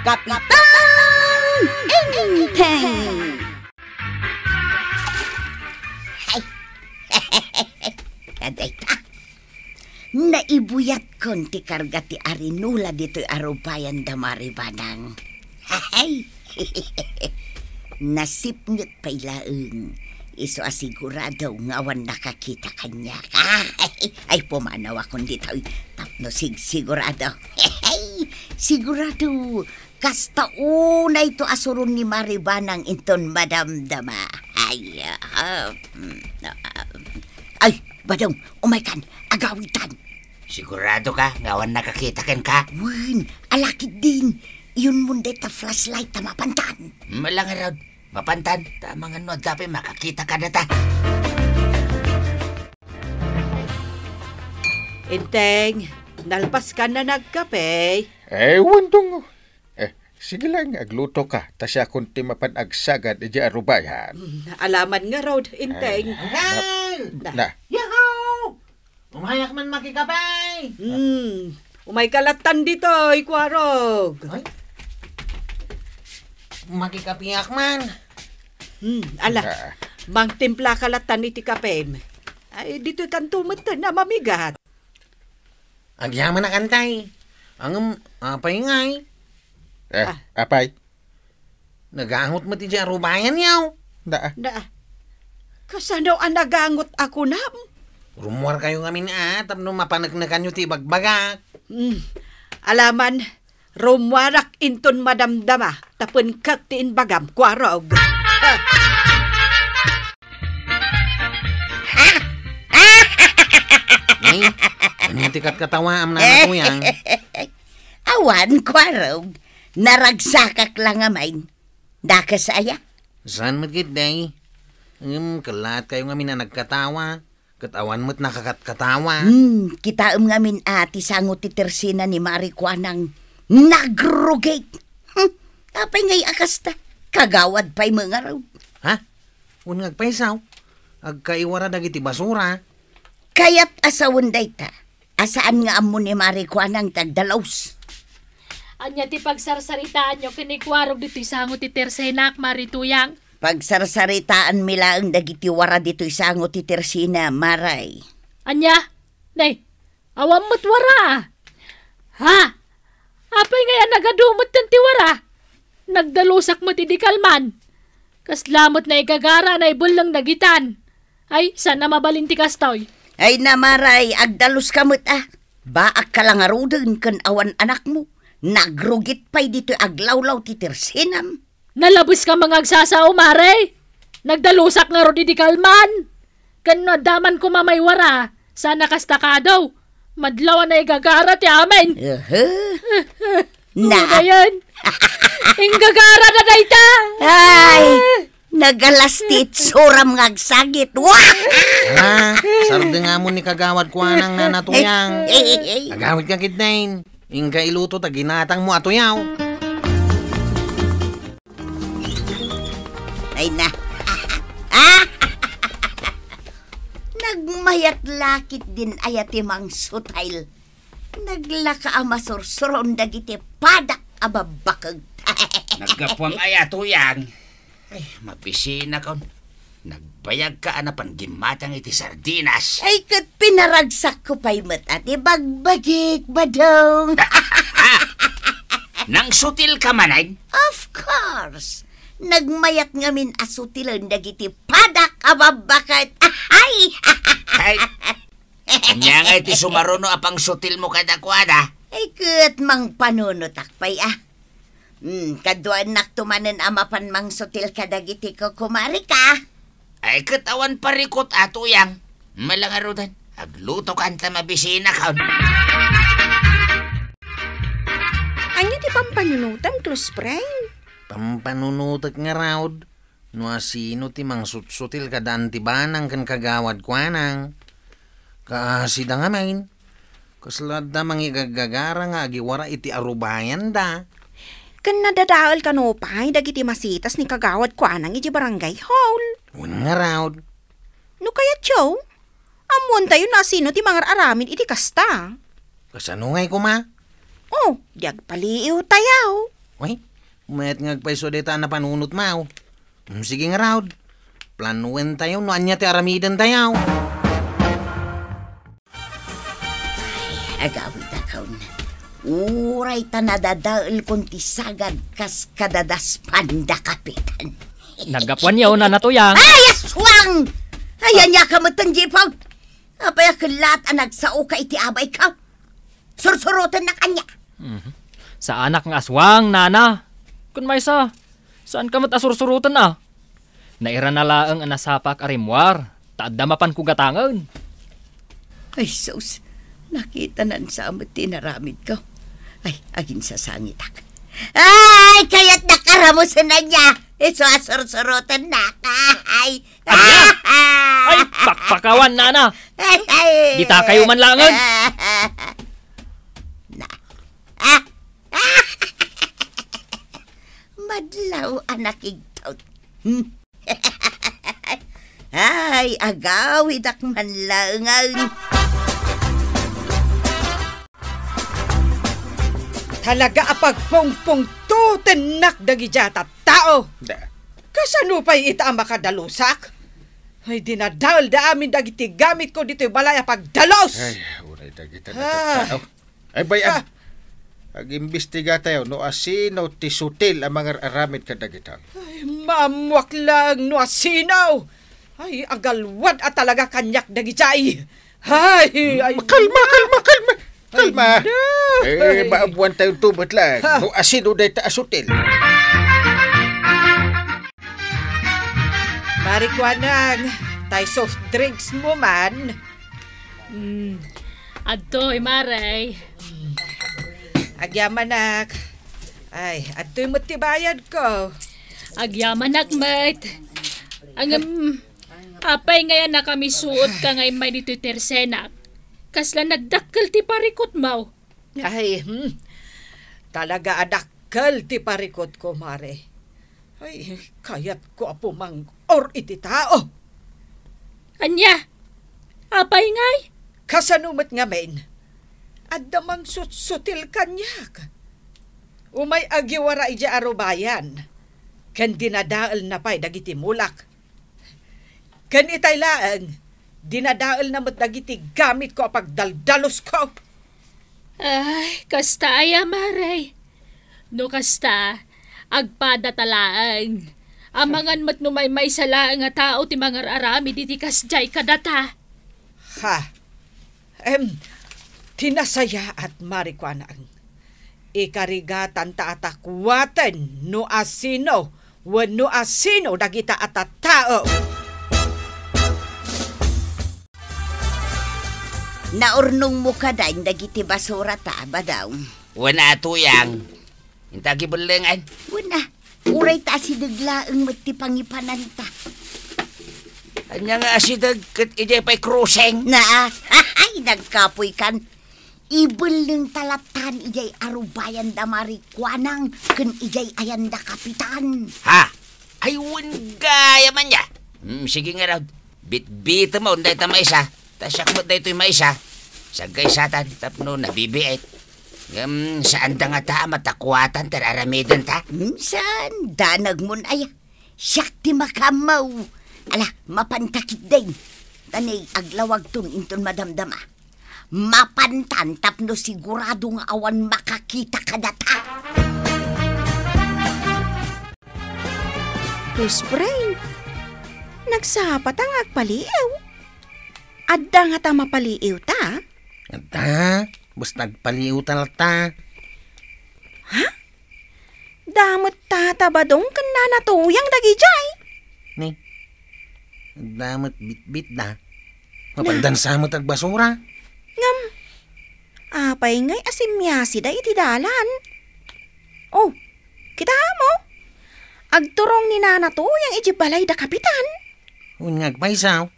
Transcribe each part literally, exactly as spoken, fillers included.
Kapitan Enteng! Ay, kadayta. Naibuyatkon ti karga ti arinola ditoy arubayan da Mari Banang. Hay! Nasipnget pay laeng. Isu a sigurado nga awan nakakita kaniak. Ay, pumanawakon ditoy tapno sigsigurado. Sigurado, kasta unayto a suron ni Mari Banang inton madamdama. Ay, ah, mm, ah, ay, Badong, umaykan, agawidtan. Sigurado ka nga awan nakakita kenka? Wen, ala ketdin. Iyunmon dayta flashlight ta mapantan. Mala ngarud, mapantan, ta amangan no adda pay makakita kadata. Enteng, nalpas ka na nagkape? Eh, wen, Dong. Eh, sige lang, agluto ka, ta siakon ti mapan agsagad idiay arubayan. Mm, alaman ngarud, Enteng. Ay, na, na. Yahoo! Umayak man makikape! Hmm, umayka lattan ditoy, Kuarog. Ay? Makikapeak man. Hmm, ala, ah, mangtimplaka lattan iti kapem. Ay, ditoy kanto metten a mamigat. Agyamanak, Enteng. Ngem, apay ngay? Eh, ah, apay? Nagangot met idiay arubayan, yaw. Daa. Daa. Kasano a nagangot a kunam? Rummuarkayo ngamin a, tapno mapaneknekanyo ti ibagbagak. Hmm. Alaman, rummuarak inton madamdama, ta penkak ti imbagam, Kuarog. Ay, ania ti katkatawaam, Nana Tuyang? Awan, Kuarog. Naragsakak la ngamin. Dakes aya? Saan met ketdi? Ngem, kellaatkayo ngamin a nagkatawa, ket awan met nakakatkatawa. Hmm, kitaem ngamin a ti sango ti tersena ni Mari Kuanang nagrugit. Hmm, apay ngay a kasta? Kagawad pay met ngarud. Ha? Wen nga agpayso, agkaiwara dagiti basura. Kayat a sawen dayta, a saan nga ammo ni Mari Kuanang ti agdalus. Ania ti pagsarsaritaanyo ken ni Kuarog ditoy sango ti tersenak, Mari Tuyang? Pagsarsaritaanmi laeng dagiti wara ditoy sango ti tersena, Maray. Ania? Nay, awan met wara. Ha? Apay ngay a nagadu metten ti wara? Nagdalusak met idi kalman. Kasla met naigagara a naibelleng dagitan. Ay, saan a mabalin ti kastoy? Ay, Maray, agdaluska met a. Baakka la ngaruden ken awan anakmo. Nagrugit pay ditoy aglawlaw ti tersenam. Nalabeska nga agsasao, Mare. Nagdalusak ngarud idi kalman. Ken no adda man koma maiwara, saan a kasta kadaw. Madlaw a naigagara ti amin. Aha. Na. Ano yan? Inggagara na dayta. Ay, nagalas ti itsuram nga agsagit. Wah! Ah, sardengamon ni Kagawad Kuanang, Nana Tuyang. Agawidka ketdin. Inka iluto ta ginatangmo a tuyaw. Ay na. Nagmayat la ketdin aya ti mangsutil. Naglaka a masursuron dagiti padak a babbakeg. Naggapuam aya, Tuyang. Ay, mabisinakon. Nagbayagka a napan gimmatang iti sardinas. Ay, ket pinaragsakko pay met a ti bagbagik, Badong. Ah! Nangsutilka manen? Of course. Nagmayat ngamin a sutilen dagiti padak a babbakeg. Ay! Ay, ania ngay ti sumaruno a pangsutilmo kadakuada? Ay, ket mangpanunotak pay a. Hmm, kaduaennakto manen a mapan mangsutil kadagiti kukumarika. Ay, ket awan parikut a, Tuyang. Mala ngaruden, aglutokan ta mabisinakon. Ania ti pampanunotem, close friend? Pampanunotek ngarud, no asino ti mangsutsutil kada Anti Banang ken Kagawad Kuanang. Kaasida ngamin, kasla adda mangigaggagara nga agiwara iti arubayanda. Ken nadadael kano pay dagiti masitas ni Kagawad Kuanang iti barangay hall. Wen ngarud. No kayatyo, ammoentayo no asino ti mangar-aramid iti kasta. Kasano ngay koma? Oh, di agpaliiwtayaw. Uy, mayat nga agpayso dayta a napanunotmaw. Mm, sige ngarud. Planuentayo no ania ti aramidentayo. Ay, agawidakon. Uray ta nadadaelkon ti sagad kas kadadaspan da Kapitan. Naggapuanyo, Nana Tuyang. Ay, aswang! Ay, ania ka met, Jipog? Apay a kellat a nagsaoka iti abayko? Sursurotennak ania? Mhm. Saanak nga aswang, Nana. Kun maysa, saanka met a sursuroten a? Nairana laeng a nasapak a rimmuar, ta adda mapanko gatangen. Ay, sus, nakitanan sa met ti inaramidko. Ay, aginsasangitak. Ay, kayatnak aramusen ania. Isu a sursurotennak. Ay, Ania? Ay, pakpakawan, Nana. Ay, ay. Ditakayo man laengen. Na. Madlaw a nakigtot. Ay, agawidak man laengen. Talaga a pagpungpungtotennak dagiti a tattao. Da. Kasano pay ita a makadalusak? Ay, dinadaelda amin dagiti gamitko ditoy balay a pagdalus. Ay, uray dagita Ah. natattao. Ay, bay-an. Ah. Agimbistigatayo no asino ti sutil a mangar-aramid kadagita. Ay, maammuak laeng no asino. Ay, agalwad a talaga kaniak dagiti. Ay, ay, Kalma, na. Kalma, kalma. Kalma. Ay, na. Eh, Ay. Maabuan tayo tubet lang. Ha. No asino dayta a sutil. Marikuanang, tay soft drinks mo man. Mm. Adtoy, Mare. Agyamanak. Ay, adtoy met ti bayadko. Agyamanak met. Ngem, apay ngay a nakamisuotka ngay immay ditoy tersenak? Kasla nagdakkel ti parikutmo. Ay, hmm. Talaga a dakkel ti parikutko, Mare. Ay, kayatko a pumang-or iti tao. Ania? Apay ngay? Kasano met ngamin? Adda mangsutsutil kaniak. Umay agiwara idiay arubayan, ken dinadaelna pay dagiti mulak. Ken itay laeng, dinadaelna met dagiti gamitko a pagdaldalusko. Ay, kasta aya, Mare. No kasta, agpadata laeng. Amangan met no maymaysa laeng a tao ti mangar-aramid iti kasdiay kadata. Ha? Em, ti nasayaat, Marikuanang. Ikarigatanta a takuaten no asino wenno asino dagita a tattao. Naurnongmo kadi dagiti basurata, Badong? Wen a, Tuyang. Inta agibellengan? Wen a, uray ta asideg laeng met ti pangipananta. Ania nga asideg ket idiay pay kruseng? Na, ay, nagkapoykan. Ibellengta lattan idiay arubayan da Marikuanang ken idiay ayan da Kapitan. Ha? Ay, wen gayam aya. Hmm, sige ngarud. Bitbitemon dayta maysa. Ta siak met daytoy maysa. Saggaysatan tapno nabibiit. Ngem, saanda ngata a matakuatan ti ar-aramidenta? Hmm, saan? Danagmon aya. Siak ti makaammo. Ala, mapanta ketdin. Ta ni aglawagton inton madamdama. Mapantan tapno sigurado nga awan makakita kadata. Close friend, nagsapata nga agpaliiw. Adda ngata mapaliiwta? Adda, basta agpaliiwta latta. Ha? Damet Tata Badong ken Nana Tuyang dagidiay. Ni, damet bitbit da. Mapandan sa met agbasura. Ngem, apay ngay a simmiasida iti dalan? Oh, kitaem? Agturong ni Nana Tuyang iti balay da Kapitan. Wen nga agpayso.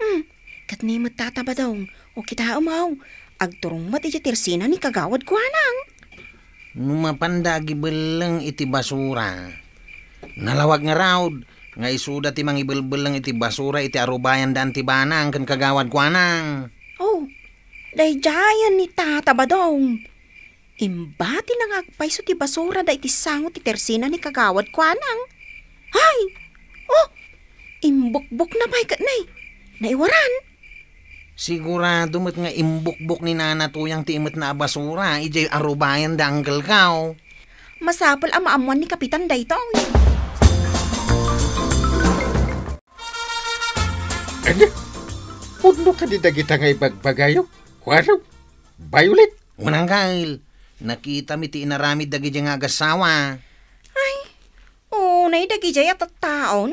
Hmm, ket ni met Tata Badong, o kitaem, agturong met iti tersena ni Kagawad Kuanang. No mapanda agibelleng iti basura, nalawag ngarud nga isuda ti mangibelbelleng iti basura iti arubayan da Anti Banang ken Kagawad Kuanang. Oh, daydiayen ni Tata Badong. Imbatina nga agpayso ti basura daydi sango ti tersina ni Kagawad Kuanang. Ay! Oh! Imbukbokna pay ket nay. Naiwaran. Sigurado met nga imbukbok ni Nana Tuyang ti imetna a basura idiay arubayan da Uncle Kao. Masapul a maammuan ni Kapitan daytoy. Ania? Pudno kadi dagita nga ibagbagayo? Kuarog? Violet? Wen, Uncle. Nakitami ti inaramid dagidiay nga agassawa. Ay, unay dagidiay a tattaon.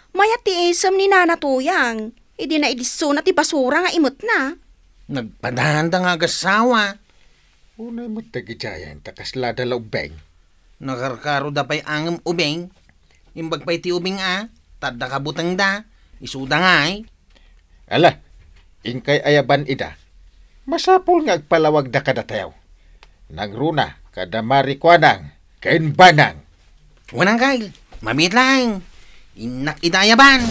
Mayat ti isem ni Nana Tuyang idi naidissona ti basura nga imetna. Nagpadanda nga agassawa. Unay met dagidiayen ta kaslada la ubbing. Nakarkaroda pay ngem ubing. Imbag pay ti ubing a, ta adda kabutengda, isuda ngay. Ala, inkay ayaban ida. Masapul nga agpalawagda kadatayo. Nangruna kada Mari Kuanang ken Banang. Wen, Uncle, mabiit laeng. Innak ida ayaban.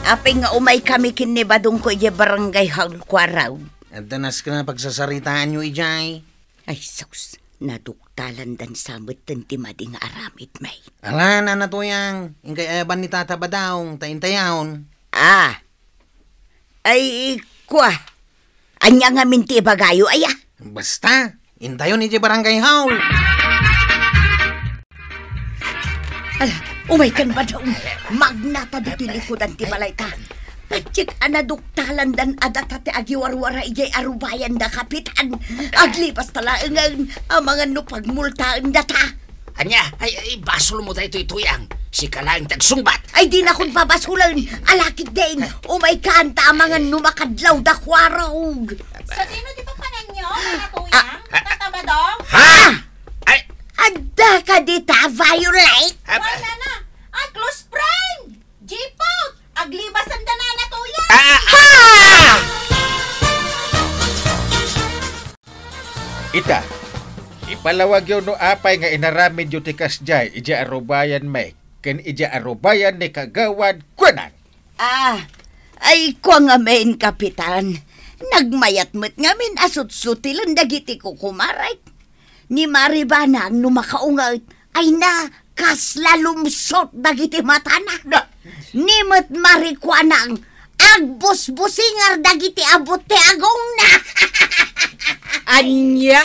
Apay nga umaykami ken ni Badongko idiay barangay hall, Kuarog? Adda nasken a pagsasaritaanyo idiay. Ay, sus, naduktalandan sa metten ti madi nga aramidmi. Ala, Nana Tuyang, inkay ayaban ni Tata Badong, ta intayon. Ah. Ay, kua. Ania ngamin ti ibagayo, aya? Basta, intayon iti barangay hall. Ala, umaykan, Badong. Magnata ditoy likudan ti balayta. Patiek a naduktalandan a data ti agiwarwara idiay arubayan da Kapitan. Aglibasta laengen amangan no pagmultaen data. Ania? Ay, ay, basolmo daytoy, Tuyang. Sika laeng ti agsungbat. Ay, dinakon pabasulen. Ala ketdin. Umaykan ta amangan no makadlaw da Kuarog. Sadino ti papananyo, Nana Tuyang? Ah. Tata Badong? Ha? Ay. Adda kadi ta, Violet? Ah. Wala na. Ah, close friend. Jipot, aglibasanda, Nana Tuyang. Ah. Ha! Ita, ipalawagyo no apay nga inaramidyo ti kasdiay idiay arubayanmi ken idiay arubayan ni Kagawad Kuanang. Ah, ay, kua ngamin, Kapitan. Nagmayat met ngamin a sutsutilen dagiti kukumarek. Ni Mari Banang no makaunget, ay na, kasla lumsot dagiti matana. Na. Ni met Mari Kuanang, agbusbusingar dagiti abut ti agongna. Ania?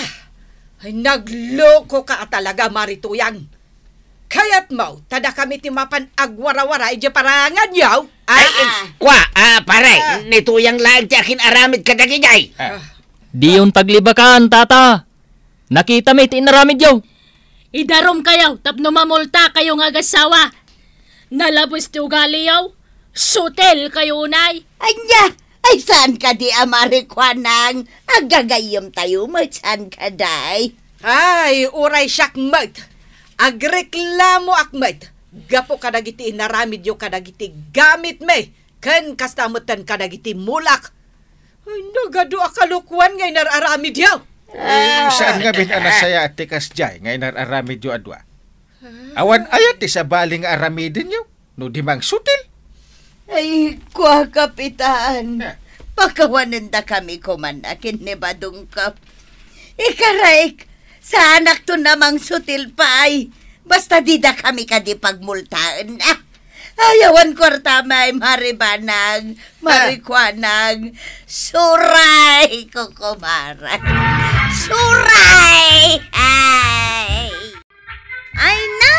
Ay, naglokoka a talaga, Mari Tuyang. Kayatmo, ta dakami ti mapan agwarawara idiay paranganyo? Ay, ay, ah, kua, ah, pare, ah, ni Tuyang laeng ti akin-aramid kadagidiay. Ah. Diyon taglibakan, tata. Nakitami ti inaramidyo. Idarumkayo tapno mamultakayo nga agassawa. Nalabes ti ugaliyo. Sutilkayo unay. Ania? Ay, saan kadi a Mari Kuanang? Aggagayyemtayo met, saan kadi? Ay, uray siak met. Agreklamoak met gapu kadagiti inaramidyo kadagiti gamitmi ken kasta metten kadagiti mulak. Ay, nagadu a kalokuan nga inar-aramidyo. Eh, saan ngamin a nasayaat ti kasdiay nga inar-aramidyo a dua? Awan aya ti sabali nga aramidenyo no di mangsutil? Ay, kua, Kapitan. Eh. Pakawanendakami koman a ken ni Badongko. Ikarek, saanakton a mangsutil pay. Basta didakami kadi pagmultaen. Ah, ay, awan kuartami, Mari Banang, Mari Kuanang. Suray, kukumarek. Suray! Ay! Ay na,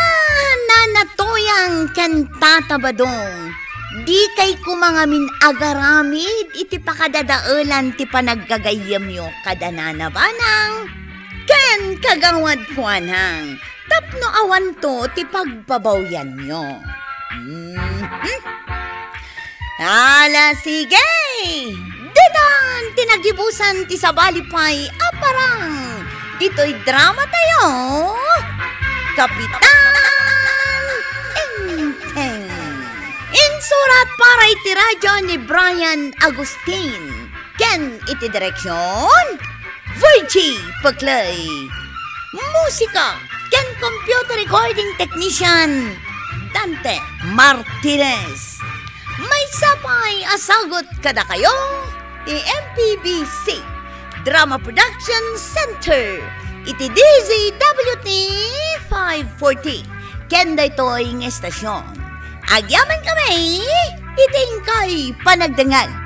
Nana Tuyang ken Tata Badong, dikay koma ngamin agaramid iti pakadadaelan ti panaggagayyemyo kada Nana Banang ken Kagawad Kuanang tapno awanto ti pagbabawianyo. Mhm. Ala, sige! Ditan ti nagibusan ti sabali pay a parang ditoy drama tayo, Kapitan Enteng. Insurat para iti radyo ni Brian Agustin. Ken iti direksion, Virgie Peclay. Musika ken computer recording technician, Dante Martinez. Maysa pay a sagut kadakayo, ti M P B C Drama Production Center iti D Z W T five forty. Ken daytoy nga estasyon, agyaman kami iti inkay panagdengngeg.